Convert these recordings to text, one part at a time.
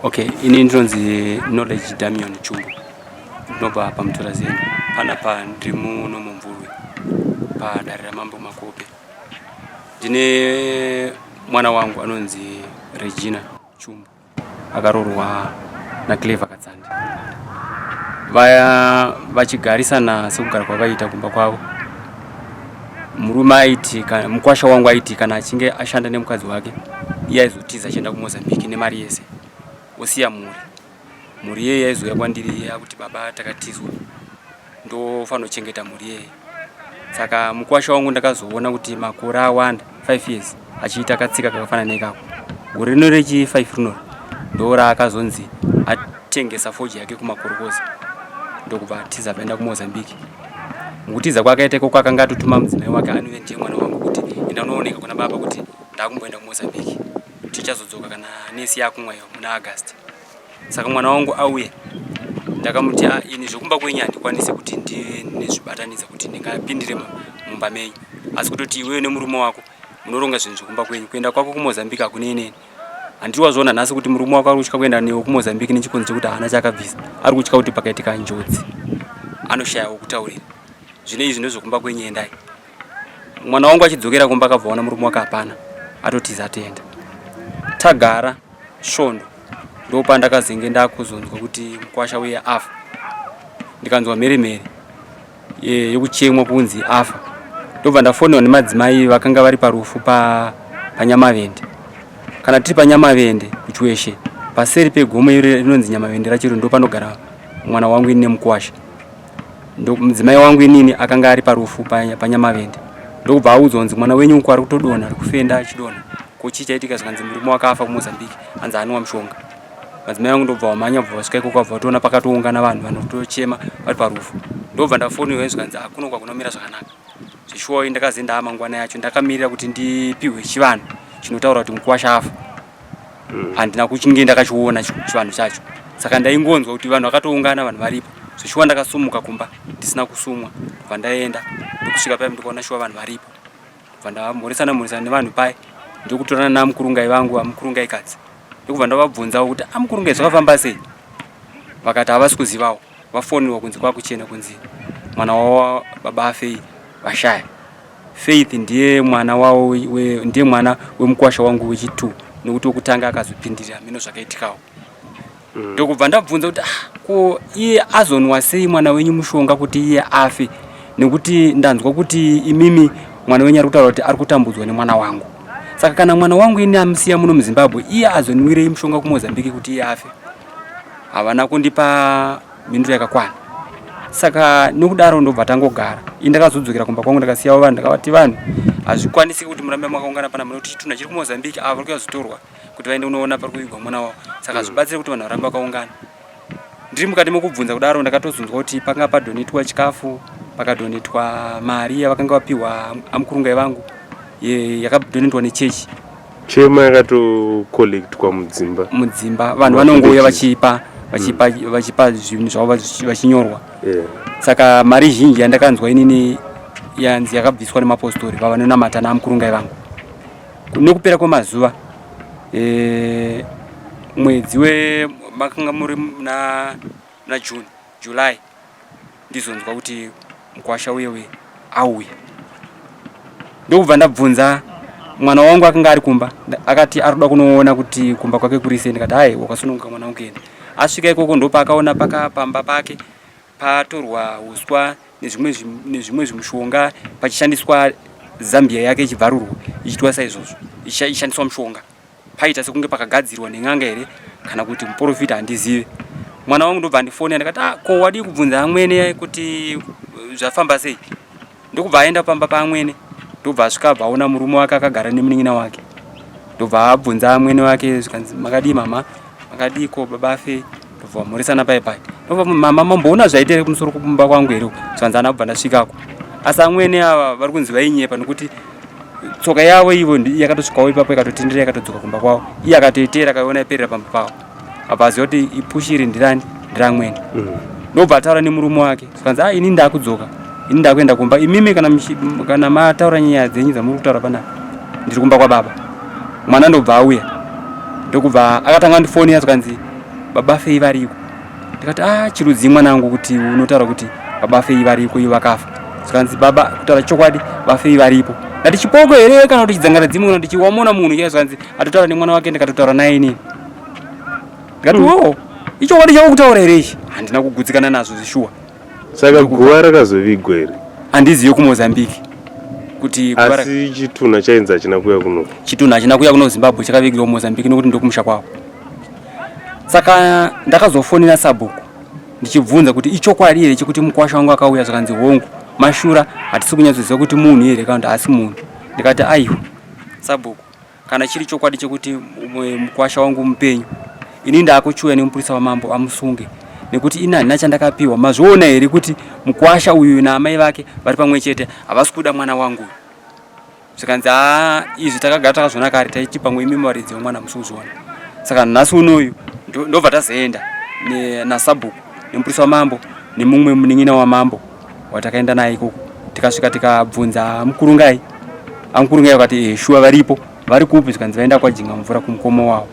Okay, ini ndinonzi Knowledge Damian Chumbo. Ndinobva paMutorazendo. Panapa ndiri muno muMvurwi padare raMambo Makope. Ndine mwana wangu anonzi Regina Chumbo. Akaroorwa naClever Katsande. Vaya vachigarisana sekugara kwavaiita kumba kwavo. Murume aiti kana mukwasha wangu aiti kana achinge ashanda nemukadzi wake iye aizotiza achienda kuMozambique nemari yese osiya mhuri. Mhuri iyeye yaizouya kwandiri yakuti baba takatizwa ndofanira kuchengeta mhuri iyeye. Saka mukwasha wangu ndakazoona kuti makore awanda 5 years achiita katsika kakafanana neikako. Gore rino rechi 5 rinori ndoraakazonzi atengesa foji yake kumakorokoza ndokubva atiza vaenda kuMozambique. Mukutiza kwakaita ikoko akanga atotuma mudzimai wake anove ndiye mwana wangu kuti enda unooneka kuna baba kuti ndakumboenda kuMozambique tichazodzoka kana nesi yakumwa iyo muna August. Saka mwana wangu auya ndakamuti ah, ini zvekumba kwenyu handikwanise kuti ndinezvibatanidza kuti ndingapindire mumba menyu asi kutoti iwewe nemurume wako munoronga zvinhu zvekumba kwenyu kuenda kwako kuMozambique hakunei neni handiri wazviona nhasi kuti murume wako ari kutya kuenda newe kuMozambique nechikonzo chekuti haana chaakabvisa ari kutya kuti pakaitika njodzi anoshaya wokutaurira zvino izvi ndezvekumba kwenyu endai mwana wangu achidzokera kumba akabva ona murume wake hapana atotiza atoenda tagara svondo ndopandakazenge ndakuzonzwa kuti mukwasha uye afa ndikanzwa mhere mhere yekuchemwa kunzi afa ndobva ndafonerwa nemadzimai vakanga vari parufu pa panyamavende kana tiri panyamavende kuchiweshe paseri pegomo iro rinonzi nyamavende racho iro ndopanogara mwana wangu ini nemukwasha mudzimai wangu inini akanga ari parufu panyamavende ndokubva audzwa kunzi mwana wenyu uko ari kutodonha ari kufenda achidonha ko chii chaitika zvikanzi murume wakafa kumozambique anzi anwa mushonga madzimai vangu ndobva wamhanya bva vasvika ikoko vabva vatoona pakatoungana vanhu vanotochema vari parufu ndobva ndafonirwa zvikanzi akuno kwakunomira zvakanaka zveshuwa ndakazi ndaa mangwana yacho ndakamirira kuti ndipihwe chivanhu chinotaura kuti mukuwasha afa hmm. handina kuchinge ndakachiona chivanhu chacho saka ndaingonzwa kuti vanhu vakatoungana vanhu varipo zveshuwa ndakasumuka kumba ndisina kusumwa ndobva ndaenda ndokusvika paya ndikaona shuwa vanhu varipo ndobva ndamhoresana mhoresana nevanhu paye ndokutorana namukurungai vangu vamukurungai kadzi ndokubva ndavabvunzawo kuti amukurungai zvakafamba sei vakati havasi kuzivawo vafonirwa kunzi kwakuchena kunzi mwana wavo baba afei vashaya Faith ndiye mwana wavo ndiye mwana wemukwasha wangu wechi2 nekuti wekutanga akazopindirira mino zvakaitikawo mm. ndokubva ndabvunza kuti ah, ko iye azonwa sei mwana wenyu mushonga kuti iye afe nekuti ndanzwa kuti imimi mwana wenyu ari kutaura kuti ari kutambudzwa nemwana wangu saka kana mwana wangu ini amusiya muno muzimbabwe iye azonwirei mushonga kumozambique kuti iye afe havana kundipa mhinduro yakakwana saka nokudaro ndobva tangogara ini ndakazodzokera kumba kwangu ndakasiyawo vanhu ndakavati vanhu hazvikwanisiki kuti murambe makaungana pana munoti chitunha chiri kumozambique ava vari kuyazotorwa kuti vaende kunoona pari kuvigwa mwana wavo saka mm. zvibatsire kuti vanhu varambe vakaungana ndiri mukati mekubvunza kudaro ndakatozonzwa kuti panga padonetwa chikafu pakadonetwa mari yavakanga vapiwa amukurungai vangu yakadonetwa nechechi chema yakatocollectwa mudzimba mudzimba vanhu vanongouya vachipa vachipa mm. vachipa zvinhu zvavo vachinyorwa yeah. saka mari zhinji yandakanzwa inini yanzi yakabviswa nemapostori vavanonamata naamukurungai vangu Nekupera kwemazuva e, mwedzi we makanga muri muna muna June July ndizonzwa kuti mukwasha uye uye auya ndokubva ndabvunza mwana wangu akanga ari kumba akati ari kuda kunoona kuti kumba kwake kuri sei ndikati hai wakasununguka mwana wangu enda asvika ikoko ndopaakaona paka pamba pake patorwa uswa nezvimwe nezvimwe zvimushonga pachishandiswa zambia yake ichibvarurwa ichiitwa saizvozvo ichishandiswa mushonga paita sekunge pakagadzirwa nen'anga here kana kuti muporofita handizive mwana wangu ndobva andifonera ndikati ah, ko wadii kubvunza amwene kuti eh, zvafamba sei ndokubva aenda pamba paamwene ndobva asvika abva aona murume wake akagara nemunin'ina wake ndobva abvunza amwene wake zvikanzi makadii mama makadii ko baba afe ndobva vamhoresana pai pai ndobva mama mamboona zvaita here kumusoro kumba kwangu here zvikanzi ana kubva ndasvikako asi amwene ava vari kunzi vainyepa nokuti tsoka yavo ivo yakatosvikawo ipapo ikatotendera yakatodzoka kumba kwavo iye akatoitera akaiona yaperera pamba pavo abva aziva kuti ipushi iri ndirani ndiramwene mm. ndobva ataura nemurume wake zvikanzi a ah, ini ndakudzoka ini ndakuenda kumba imimi kana, kana mataura nyaya dzenyu dzamuri kutaura panapa ndiri kumba kwababa mwana ndobva auya ndokubva akatanga ndifonera zvikanzi Baba Fei variko. Ndikati, "A, chirudzi mwanangu kuti unotaura kuti baba Fei variko, ivo vakafa?" Zvikanzi, "Baba, kutaura chokwadi, bafei varipo." Ndati, "Chipoko here kana kuti chidzangara dzimwe kana kuti wamona munhu iye?" Zvikanzi, "Atotaura nemwana wake, ndikatotaura naye inini." Ndikati, "O, ichokwadi chako kutaura here ichi?" Handina kugutsikana nazvo zvishuwa. Saka guva rakazovigwa here? Handizivi kuMozambique kuti guva Asi chitunha chainzi hachina kuuya kuno? Chitunha hachina kuuya kuno Zimbabwe, chakavigirwa kuMozambique nokuti ndokumusha kwavo. Saka ndakazofonera sabhuku ndichibvunza kuti ichokwadi here chekuti mukwasha wangu akauya. Zvakanzi, "Hongu, mashura, hatisi kunyatsoziva kuti munhu here kana kuti haasi munhu." Ndikati, "Aiwa sabhuku, kana chiri chokwadi chekuti mukwasha wangu mupenyu, ini ndaakuchiuya nemupurisa wamambo amusunge, nekuti ini handina chandakapiwa. Mazviona here kuti mukwasha uyu naamai vake vari pamwe chete, havasi kuda mwana wangu uyu?" Zvikanzi, "Haa, izvi takagara takazviona kare, taiti pamwe imi varidzi vemwana musi kuzviona." Saka nhasi unoyu ndobva tazoenda nasabhuku nemupurisa wamambo nemumwe munin'ina wamambo watakaenda naye ikoko. Tikasvika, tikabvunza mukurungai. Amukurungai vakati, "Shuwa varipo." "Vari kupi?" Zvikanzi, "Vaenda kwajinga mvura kumukoma wavo."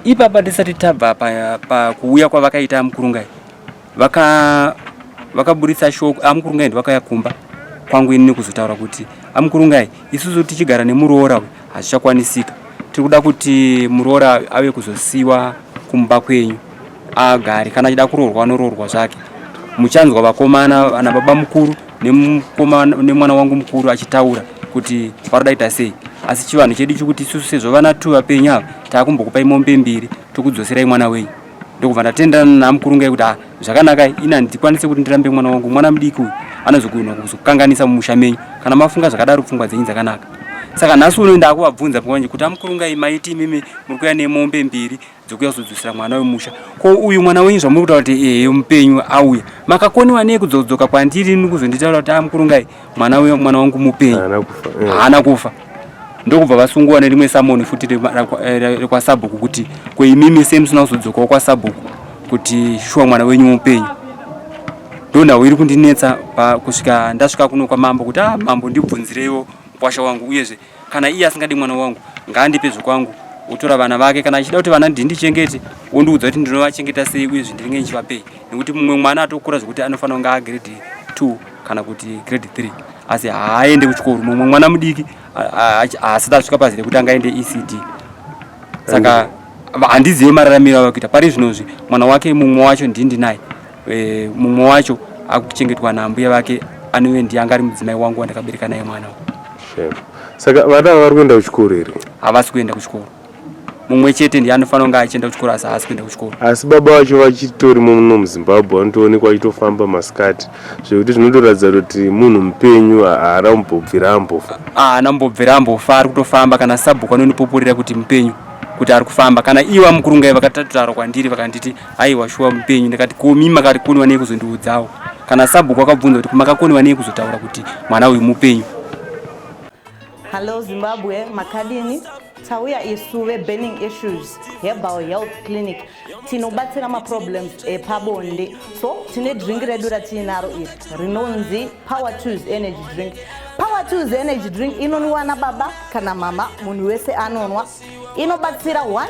Ipapa tisati tabva pakuuya kwavakaita mukurungai, vakaburitsa shoko. Amukurungai ndovakauya kumba kwangu inini kuzotaura kuti, "Amukurungai, isusu tichigara nemuroora uyu hazvichakwanisika. Tiri kuda kuti muroora ave kuzosiyiwa kumba kwenyu agare. Kana achida kuroorwa, anoroorwa zvake. Muchanzwa vakomana ana baba mukuru nemwana wangu mukuru achitaura kuti varoda ita sei. Asi chivanhu chedu chikuti isusu sezvo vana tu vapenyu ava, taakumbokupai mombe mbiri, tokudzoserai mwana wenyu." Ndokubva ndatenderana namukurungai kuti, "Ah, zvakanaka. Ini handikwanisi kuti ndirambe mwana wangu. Mwana mudiki uyu anozogona kuzokanganisa mumusha menyu. Kana mafunga zvakadaro, pfungwa dzenyu dzakanaka." Saka nhasi uno ndaakuvabvunza manje kuti, "Amukurungai, maiti imimi muri kuuya nemombe mbiri dzokuya kuzodzosera mwana wemusha. Ko uyu mwana wenyu zvamuri kutaura kuti ehe mupenyu auya, makakoniwa nei kuzodzoka kwandiri ini kuzonditaura kuti, amukurungai, mwana uyu, mwana wangu mupenyu?" Haana kufa. Haana kufa. Ndokubva vasunguwa nerimwe samoni futi rekwasabhuku kuti, "Kweimimi sei musina kuzodzokawo kwasabhuku kuti shuwa mwana wenyu mupenyu?" Ndo nhau iri kundinetsa kusvika ndasvika kuno kwamambo kuti, "Ah, mambo, ndibvunzireiwo mukwasha wangu. Uyezve kana iye asingadi mwana wangu, ngaandipe zvekwangu, otora vana vake. Kana achida kuti vana ndindichengete, wondiudza kuti ndinovachengeta sei, uyezve ndinenge ndichivapei, nekuti mumwe mwana atokura zvekuti anofanira kunge agrade 2 kana kuti grade 3, asi haaende kuchikoro. Mumwe mwana mudiki haasati asvika pazi rekuti angaende ECD. Saka handizive mararamiro ava kuita pari zvinozvi." Mwana wake mumwe wacho ndindinaye, mumwe wacho akuchengetwa nambuya vake, anove ndiye anga ari mudzimai wangu wandakabereka naye mwana. Shame. Saka vana ava vari kuenda kuchikoro here? Havasi kuenda kuchikoro. Mumwe chete ndiye anofanira kunge achienda kuchikoro, asi haasi kuenda kuchikoro. Asi baba vacho vachitori muno muZimbabwe, vanotoonekwa vachitofamba masikati, zvekuti zvinotoratidza kuti munhu mupenyu, haana kumbobvira ambofa. Haana mbobvira ambofa, ari kutofamba. Kana sabhuku anondipupurira kuti mupenyu, kuti ari kufamba. Kana ivo amukurungai vakatataura kwandiri vakanditi, "Aiwa, shuwa mupenyu." Ndikati, "Komi makakoniwa nei kuzondiudzawo?" Kana sabhuku akabvunza kuti, "Makakoniwa nei kuzotaura kuti mwana uyu mupenyu?" Hello Zimbabwe, makadini? Tauya isu veBurning Issues Herbal Health Clinic. Tinobatsira maproblems epabonde. So tine drink redu ratiinaro iri rinonzi Power Tools Energy Drink. Power Tools Energy Drink inonwiwa nababa kana mama, munhu wese anonwa. Inobatsira 1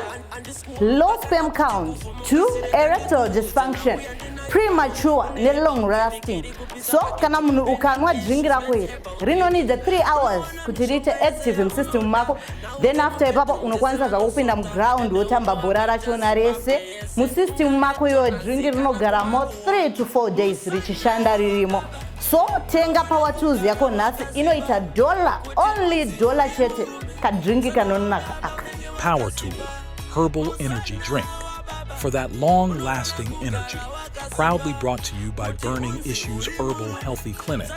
low sperm count, 2 erectile dysfunction, premature nelong lasting. So kana munhu ukanwa drink rako iri, rinonidza 3 hours kuti riite active musystem mako. Then after ipapo unokwanisa zvako kupinda muground wotamba bhora rachona rese. Musystem mako iyoyo drink rinogaramo 3 to 4 days richishanda ririmo. So tenga Power Tools yako nhasi, inoita dollar, only dollar chete. Kadrinki kanonaka aka. Power Tool Herbal Energy Drink for that long lasting energy. Proudly brought to you by Burning Issues Herbal Healthy Clinic.